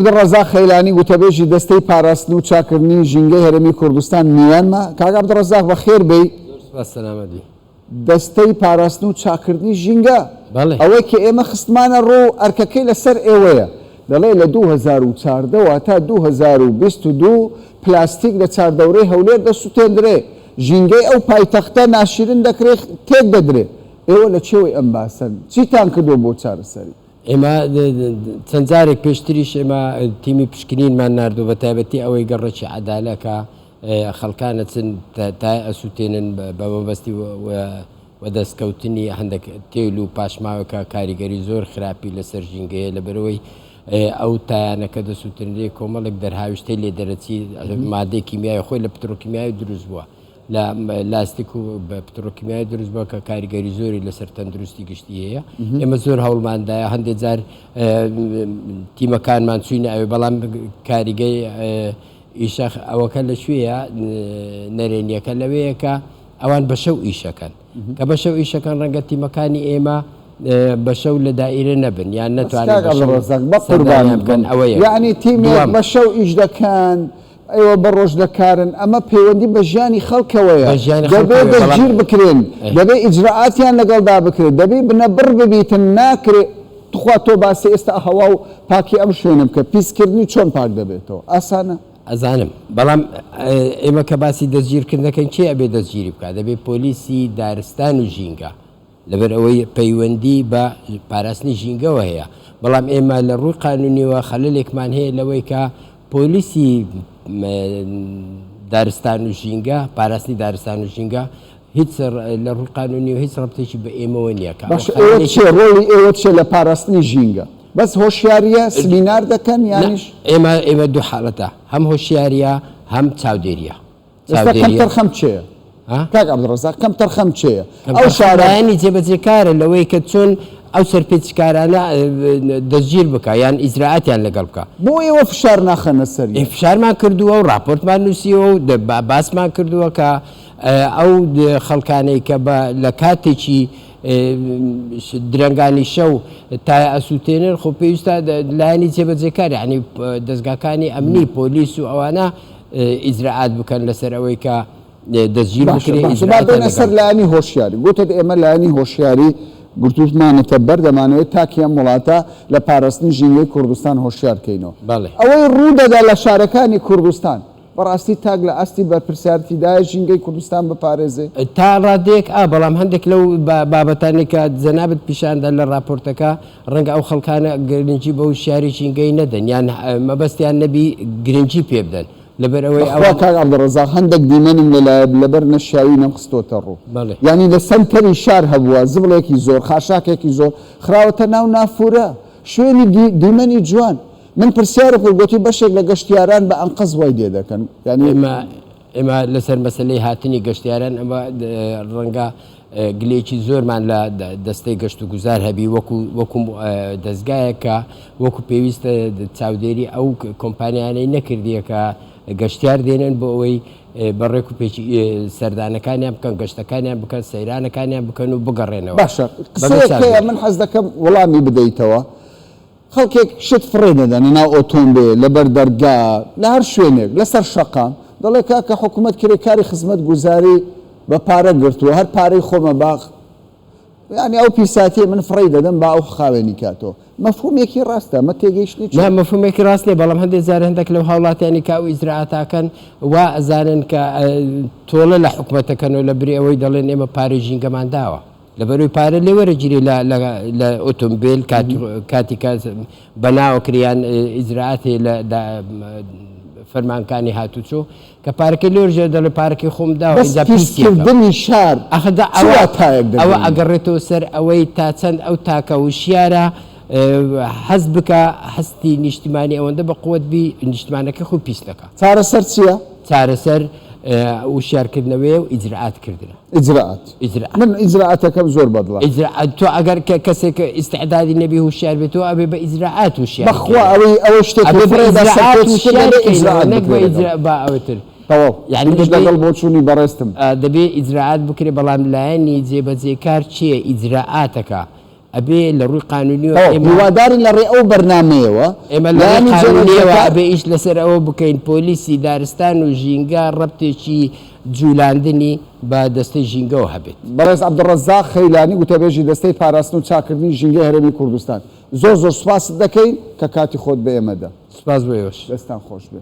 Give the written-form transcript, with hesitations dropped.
عەبدولڕەزاق خەیلانی وتەبێژی دەستەی پاراستن و چاککردنی ژینگەی هەرێمی کوردستان میوانمە. کاک عەبدولڕەزاق بەخێر بێی. زۆر سوپاس سەلامەت بی. دەستەی پاراستن و چاککردنی ژینگە، بەڵێ. ئەوەی کە ئێمە خستمانە ڕوو ئەرکەکەی لەسەر ئێوەیە، دەڵێ لە 2014 وە تا 2022 پلاستیک لە چاردەورەی هەولێر دەسوتێندرێ، ژینگەی ئەو پایتەختە ناشیرن دەکرێ، تێک دەدرێ. ئێوە لە چێوەی ئەم باسەن؟ چیتان کردووە بۆ چارەسەری؟ ئێمە چەند جارێک پێشتریش ئێمە تیمی پشکنینمان ناردووە بە تایبەتی ئەوەی گەڕەکی عەدالە کە خەڵکان ئەچن تای ئەسووتێنن بە مەبەستی وەدەستکەوتنی هەندێک تێل و پاشماوە کە کاریگەری زۆر خراپی لەسەر ژینگەیە لەبەرەوەی ئەو تایانە کە دەسووتنرێ کۆمەڵێک دەرهاویشتەی لێ دەرەچی مادەی کیمیای خۆی لە پترۆکیمیای دروست بووە. لە لاستیک و پترۆکیمیای دروست بووە کە کاریگەری زۆری لەسەر تەندروستی گشتی هەیە ئێمە زۆر هەوڵماندایە هەندێک جار تیمەکانمان چوینە ئەوێ بەڵام کاریگەی ئیشە ئەوەکە لە کوێیە نەرێنیەکە لەوەیە کە ئەوان بە شەو ئیشەکەن کە بە شەو ئیشەکەن ڕەنگە تیمەکانی ئێمە بە شەو لە دائیرە نەبن یان نەتوانن بە قوربان بکەن ئەوەیە یعنی تیمێک بە شەو ئیش دەکەن ئێوە بە ڕۆژ لە کارن، ئەمە پەیوەندی بە ژیانی خەڵکەوەیە، دەبێ دەستگیر بکرێن، دەبێ ئیجرائاتیان لەگەڵدا بکرێت، دەبێ بنەبڕ ببیتن، ناکرێ توخوا تۆ باسی ئێستا هەوا و پاکی ئەم شوێنە بکە، پیسکردنی چۆن پاک دەبێتەوە؟ ئاسانە؟ ئەزانم، بەڵام ئێمە کە باسی دەستگیرکردن دەکەین کێ ئەبێ دەستگیری بکات؟ دەبێ پۆلیسی دارستان و ژینگە. لەبەر ئەوەی پەیوەندی بە پاراستنی ژینگەوە هەیە، بەڵام ئێمە لە ڕووی قانونیەوە خەلەلێکمان هەیە لەوەی کە پۆلیسی دارستان و ژینگە، پاراستنی دارستان و ژینگە هیچ لە ڕووی قانونیەوە هیچ ڕەبتێکی بە ئێمەوە نییە. کە باشە ئێوە چیە ڕۆڵی ئێوە چیە لە پاراستنی ژینگە؟ بەس هۆشیاریە سمینار دەکەن یانیش؟ ئێمە ئێمە دوو حاڵەتە هەم هۆشیاریە هەم چاودێریە. ئێستا کەمتەرخەم کێیە؟ کاک عەبدولڕەزاق کەمتەرخەم کێیە؟ ئەو شارە لایەنی جێبەجێکارە لەوەی کە چۆن ئەو سەرپێچیکارانە دەستگیر بکا یان ئیجرائاتیان لەگەڵ بکا. بۆ ئێوە فشار ناخەنە سەریان؟ فشارمان کردووە و ڕاپۆرتمان نووسیوە و باسمان کردووە کە ئەو خەڵکانەی کە بە لە کاتێکی درەنگانی شەو تایە ئەسووتێنن خۆ پێویستە لایەنی جێبەجێکار یانی دەزگاکانی ئەمنی پۆلیس و ئەوانە ئیجرائات بکەن لەسەر ئەوەی کە دەستگیر باشە بکرێ باشە با ئیجرائاتیان بێنە لەگەڵ سەر لایەنی هۆشیاری گوتت ئێمە لایەنی هۆشیاری گرتوومانەتە بەر دەمانەوێت تاکی ئەم وڵاتە لە پاراستنی ژینگەی کوردستان هۆشیار کەینەوە بەڵێ. ئەوەی ڕوو دەدا لە شارەکانی کوردستان بەڕاستی تاک لە ئاستی بەرپرسیارتیدایە ژینگەی کوردستان بپارێزێ؟ تا ڕادەیەک ئا، بەڵام هەندێک لەو بابەتانەی کە جەنابت پیشاندا لە ڕاپۆرتەکە ڕەنگە ئەو خەڵکانە گرنگی بە وشیاری ژینگەیی نەدەن یان مەبەستیان نەبی گرنگی پێ بدەن لەبەر ئەوەی بەخوا ئەوان. کاک عەبدولڕەزاق هەندەک دیمەنم لەلایە لەبەر نەشیاوی نەمخستۆتە ڕوو بەڵێ. یانی لە سەنتەری شار هەبووە زبڵێکی زۆر خاشاکێکی زۆر خراوەتە ناو نافورە شوێنی دیمەنی جوان من پرسیارم کرد گۆتی بەشێک لە گەشتیاران بە ئەنقەست وای لێ دەکەن یانی. ئێمە ئێمە لەسەر مەسەلەی هاتنی گەشتیاران ئەمە ڕەنگە گلەیەکی زۆرمان لە دەستەی گەشتوگوزار هەبی وەکو وەکو دەزگایەک کە وەکو پێویست چاودێری ئەو کۆمپانیانەی نەکردیە کە گەشتیار دێنن بۆ ئەوەی بە ڕێک و پێکی سەردانەکانیان بکەن گەشتەکانیان بکەن سەیرانەکانیان بکەن و بگەڕێنەوە باشە قسەیەک هەیە من حەز دەکەم وەڵامی بدەیتەوە خەڵکێک شت فڕێ دەدەنە ناو ئۆتۆمبێل، لە بەر دەرگا، لە هەر شوێنێک، لە سەر شەقام، دەڵێ کاکە حکومەت کرێکاری خزمەتگوزاری بە پارە گرتووە، هەر پارەی خۆمە با یانی ئەو پیساتیە من فڕێی دەدەم با ئەو خاوێنی کاتەوە. مەفهومێکی ڕاستە؟ ئەمە تێگەیشتنێکی. نا مەفهومێکی ڕاست نیە، بەڵام هەندێک جار هەندێک لەو هاوڵاتیانی کە ئەو ئیجرائاتە ئەکەن وا ئەزانن کە تۆڵە لە حکومەت ئەکەنەوە لە بری ئەوەی دەڵێن ئێمە پارەی ژینگەمان داوە. لەبەرئەوەی پارە لێ وەرەگیرێ لە لە لە ئۆتۆمبێل کاتی کاتی کە بەناوە کرێ یان ئیجرائات هەیە لە فەرمانکانی هاتوچۆ کە پارەکەی لێ وەرگیرێ دەڵێ پارەکەی خۆم داوە بەس ئینجا پیسیەکەم. پیسکردنی شار ئاخر دا چ ئەوە واتایەک ئەوە دەگەیەنێ؟ ئەگەڕێتەوە سەر ئەوەی تا چەند ئەو تاکە وشیارە هەست بکا هەستی نیشتیمانی ئەوەندە بە قوت بی نیشتمانەکەی خۆی پیس نەکا. چارەسەر چیە؟ چارەسەر وشیارکردنەوەیە و ئیجرائات کردنە. ئیجرائات. ئیجرائات. من ئیجرائاتەکەم زۆر بەدڵە. ئیجرائات تۆ ئەگەر کە کەسێک ئیستعدادی نەبی هوشیار بێ تۆ ئەبێ بە ئیجرائات هوشیاری بەخوا ئەوەی ئەوەی شتێک ئەبێ بە فڕێدا ئیجرائات سەرپێچ کرد هوشیار دەبێ کەینەوە ئیجرائات نەک بە بکرێ لەگەڵ. ئیجرا با ئەوتر. تەواو. یانی منیش دەبێ لەگەڵ بۆچوونی بەڕێزتم. دەبێ ئیجرائات بکرێ بەڵام لایەنی جێبەجێکار کێیە ئیجرائاتەکە؟ ئەبێ لە ڕووی قانونیەوە تەواو ئێمە هیوادارین لە ڕێی ئەو بەرنامەیەوە ئێمە لە ڕووی لایەنی قانونیەوە جێبەجێکار ئەبێ ئیش لەسەر ئەوە بکەین پۆلیسی دارستان و ژینگە ڕەبتێکی جولاندنی بە دەستەی ژینگەوە هەبێت. بەڕێز عەبدولڕەزاق خەیلانی گوتەبێژی دەستەی پاراستن و چاککردنی ژینگەی هەرێمی کوردستان زۆر زۆر سوپاست دەکەین کە کاتی خۆت بە ئێمە دا. سوپاس بۆ ئێوەش. دەستتان خۆش بێ.